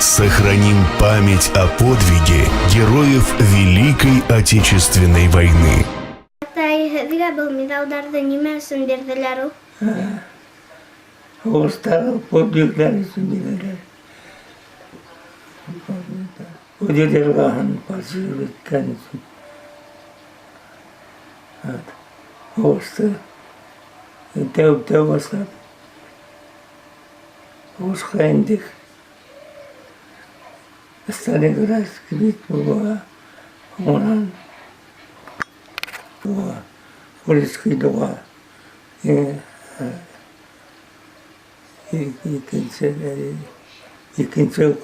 Сохраним память о подвиге героев Великой Отечественной войны. Атай, һеҙгә был миҙалдарҙы нимә өсөн бирҙеләр ул? Һуғыштағы подвигтар өсөн бирәләр. Үҙе йылғаһын фашизм иткән өсөн. Һуғышты тәү тәү башлап һуғышҡа индек. Сталинградский битва була. Һуңынан Курский дуга. Икенсе, икенсе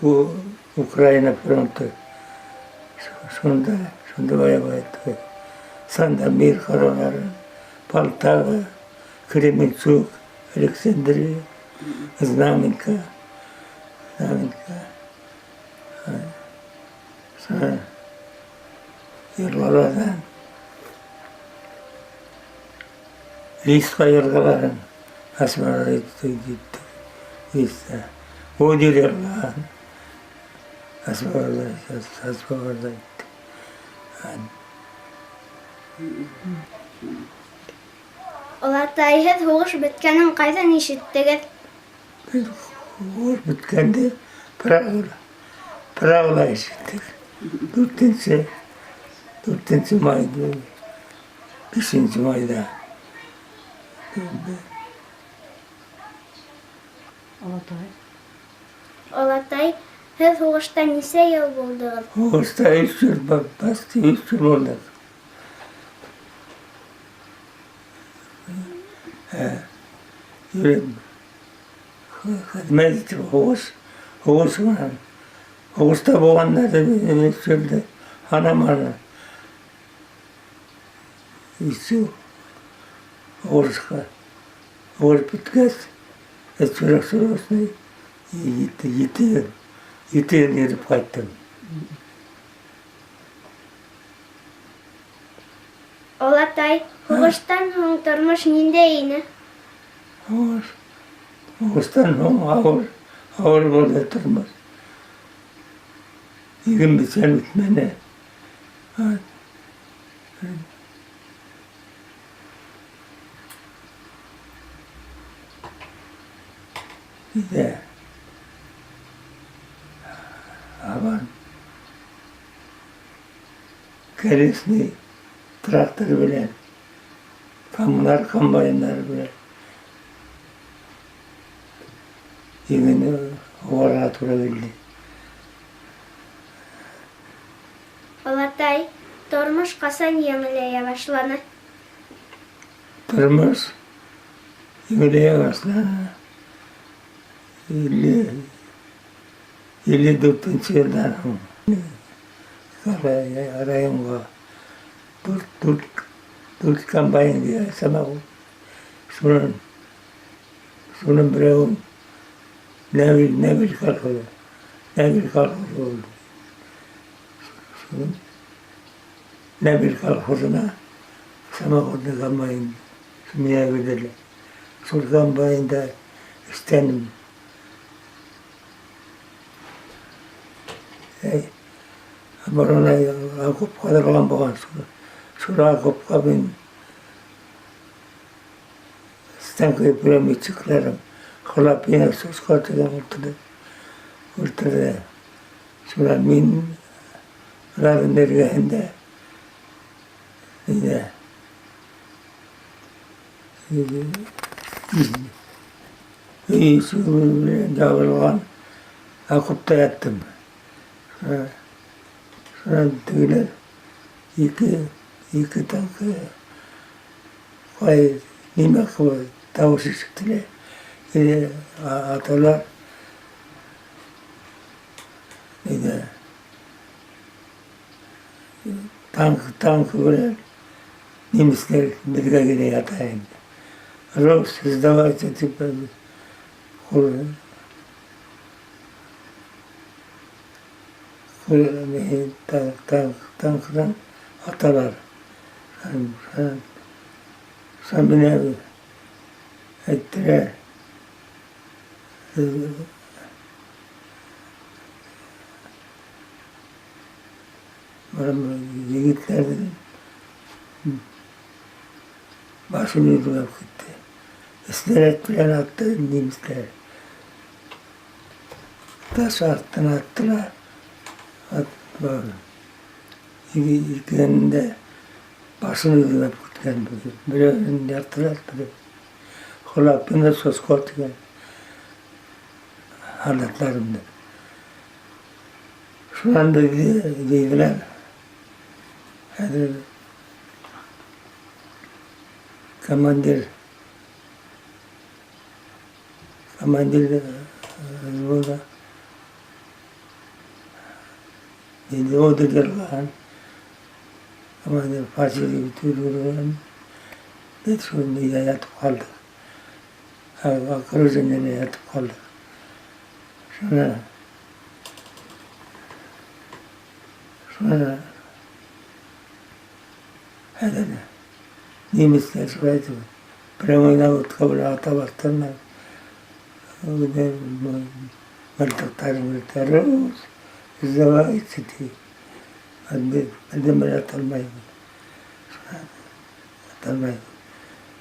Украина фронты. Шунда, шунда воевать. Сандомир ҡалалары, Полтава, Кременчуг, Александрия, Знаменка, Знаменка. Йылғаларҙан Лиска йылғаларын освободить Листа. Одер йылғаһын освобождать. Олатай, һеҙ һуғыш бөткәнен ҡайҙан ишеттегеҙ? Беҙ һуғыш бөткәнде Прагала, Прагала ишеттек. Дүртенсе, дүртенсе май, бишенсе майҙа. Олатай. Олатай, һеҙ һуғышта нисә йыл булдығыҙ? Һуғышта өс йыл, почти өс йыл булдыҡ. Йөрөп, хеҙмәт итеп, һуғыш, һуғыш менән. Һуғышта булғандарҙы мин өс йылды һанаманым. Өс йыл һуғышҡа. Һуғыш бөткәс, срочный ете, ете йыл, ете йыл йөрөп ҡайттым. Олатай, һуғыштан һуң тормош ниндәй ине? Һуғыш, һуғыштан һуң ауыр, ауыр булды тормош. Иген бесән үҫмәне. Өйҙә һабан колесный трактор белән, коммунар комбайннар белән игенне һуғарга тура килде. Олатай, тормош ҡасан еңеләйә башланы? Тормош еңеләйә башланы. Илле, илле дүртенсе йылдан һуң. Районға дүрт, дүрт, дүрт комбайн самогон. Шунан, шунан берәүен Нәбил, Нәбил колхозы, Нәбил колхозы булды. Шунан Нәбил колхозына самоходный комбайн миңә бирҙеләр. Шул комбайнда эшләнем. Борон окоп ҡаҙырған булған. Шул окопҡа мин станковый пулеметчикларым Хлопья сусҡа тигән ултырҙы. Ултырҙы. Шунан мин уларҙың эргәһендә өйҙә өй ишеге менән ябылған окопта яттым. Шунан тегеләр ике, ике танк ҡай нимә ҡылып тауыш ишетелә. Аталар өйҙә танк, танк белән немецлар беҙгә генә ята инде. Рус, сдавайте, тип ҡул танк, танкынан аталар. Шунан менә әйттерә. Егеттәрҙең башын өҙөп китте. Снаряд белән атты немецләр. Таш арттан аттылар. Аттылар. Икеһенең дә башын өҙөп киткән. Береһен яртылаш, береһе. Холапина Соско тигән һалдатларымды. Шунан беҙҙе йыйҙылар. Хәҙер командир командир взвода инде ордер командир фашизм төҙөлгән. Беҙ шул нейҙә ятып ҡалдыҡ. Окружениелә ятып ҡалдыҡ. Шуны хәҙер немецләр шулай итеп прямой наводка белән ата башланылар. Мылтыҡтарын күтәреп, сдавайте ти. Беҙ менән ата алмайбыҙ. Ата алмайбыҙ.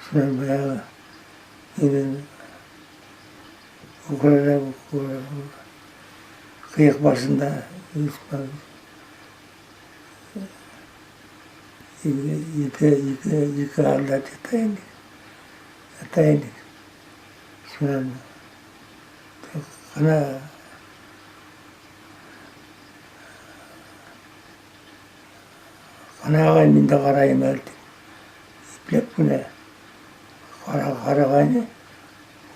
Шунан баяғы минең ҡыйыҡ башында ике һалдат ята инек. Ята инек. Шунан ҡына ҡана ағай, мин дә ҡарайым әле тип. Ипләп кенә ҡарағайны,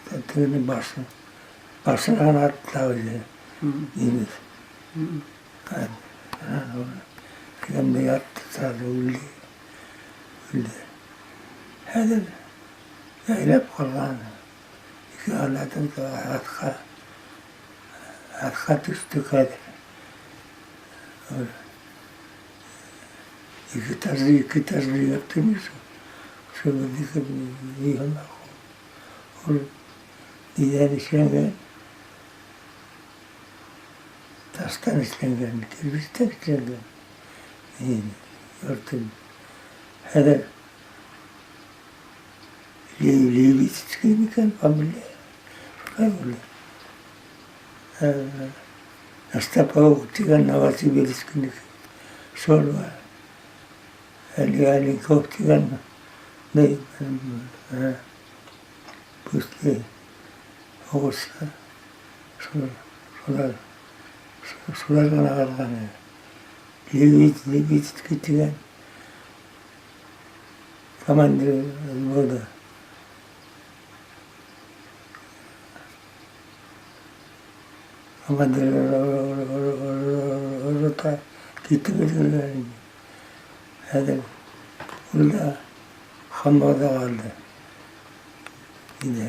тегенең башын башына ғына аттылар үҙе. Немец. Эргәмдә ятты, сразу үлде. Үлде. Хәҙер йәйләп ҡалған. Ике һалдатым атҡа төштөк хәҙер. Ике этажлы йорт ине шул. Шул беҙҙеке. Ул ниҙән эшләнгән? Таштан эшләнгән, кирпичтән эшләнгән. Йортом. Хәҙер Левицкий микән фамилия? Шулай булды. Остапов тигән Новосибирскинеке. Шул бар. Әле Аленков тигән ни после һуғышта шулар ғына ҡалған. Левицкий тигән командир взвода. Командир рота китеп өлгөргән ине. Хәҙер ул да Хамбарҙа ҡалды. Инде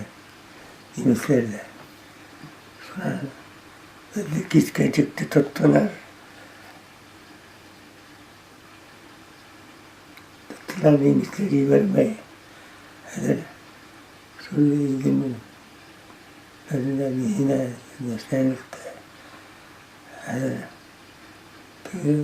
немецләрҙә. Шунан беҙҙе кискә тикле тоттолар. Тоттолар немецләр ебәрмәй. Хәҙер шул өйҙөң ниһенә начальникта хәҙер теге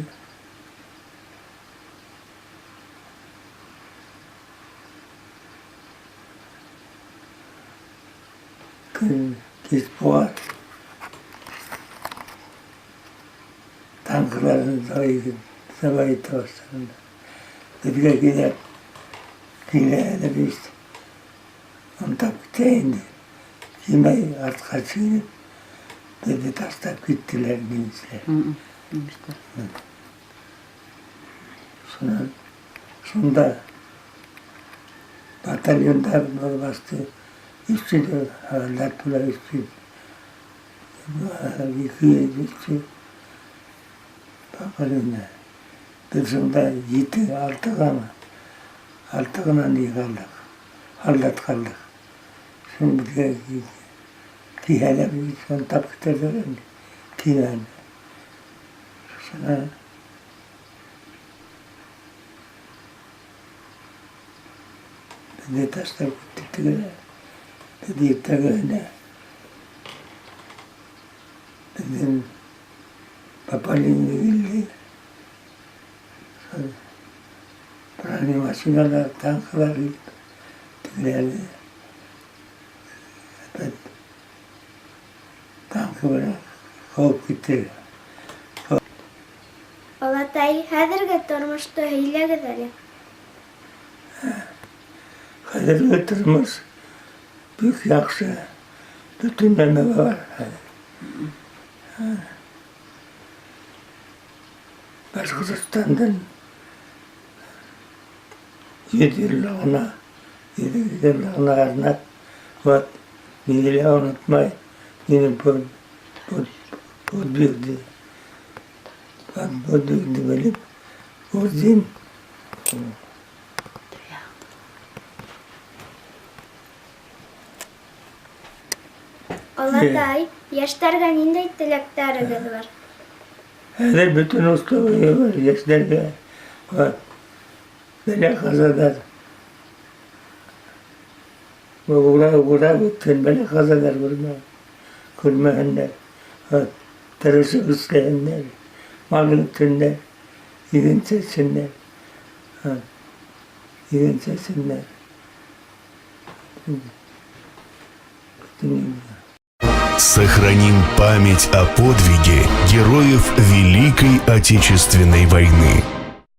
көн кис була танкыларҙы давай итә башланылар. Беҙгә килә килә әле бит онтап китә инде. Килмәй артҡа сигенеп беҙҙе ташлап киттеләр немецләр. Немецләр. Шунан шунда батальондар басты. 300 һалдат була, 300. 200, 300 батальонда. Беҙ шунда ете, алты ғына, алты ғына ни ҡалдыҡ, һалдат ҡалдыҡ. Шуны беҙгә киһәләр, шуны тап китерҙеләр инде, кимәне. Шунан беҙҙе ташлап китте тегеләр. Беҙ иртәгеһенә беҙҙең пополнение килде. Машиналар, танкылар килеп, тегеләрҙе опять танкы менән ҡыуып китте. Олатай, хәҙерге тормошто һөйләгеҙ әле. Хәҙерге тормош бик яҡшы. Бөтөн нәмә бар хәҙер. Башҡортостандың 100 йыллығына, 100 йыллығына арнап, вот, мине лә онотмай, минең подвигды, подвигды белеп, орден. Олатай, йәштәргә ниндәй теләктәрегеҙ бар? Хәҙер бөтөн условия бар йәштәргә. Вот. Бәлә-ҡазалар. Урап үткән бәлә-ҡазалар күрмә, күрмәһендәр. Вот. Тырышып эшләһендәр. Мал көткәндәр, иген сәсһендәр. Вот. Иген сәсһендәр. Бөтөн Сохраним память о подвиге героев Великой Отечественной войны.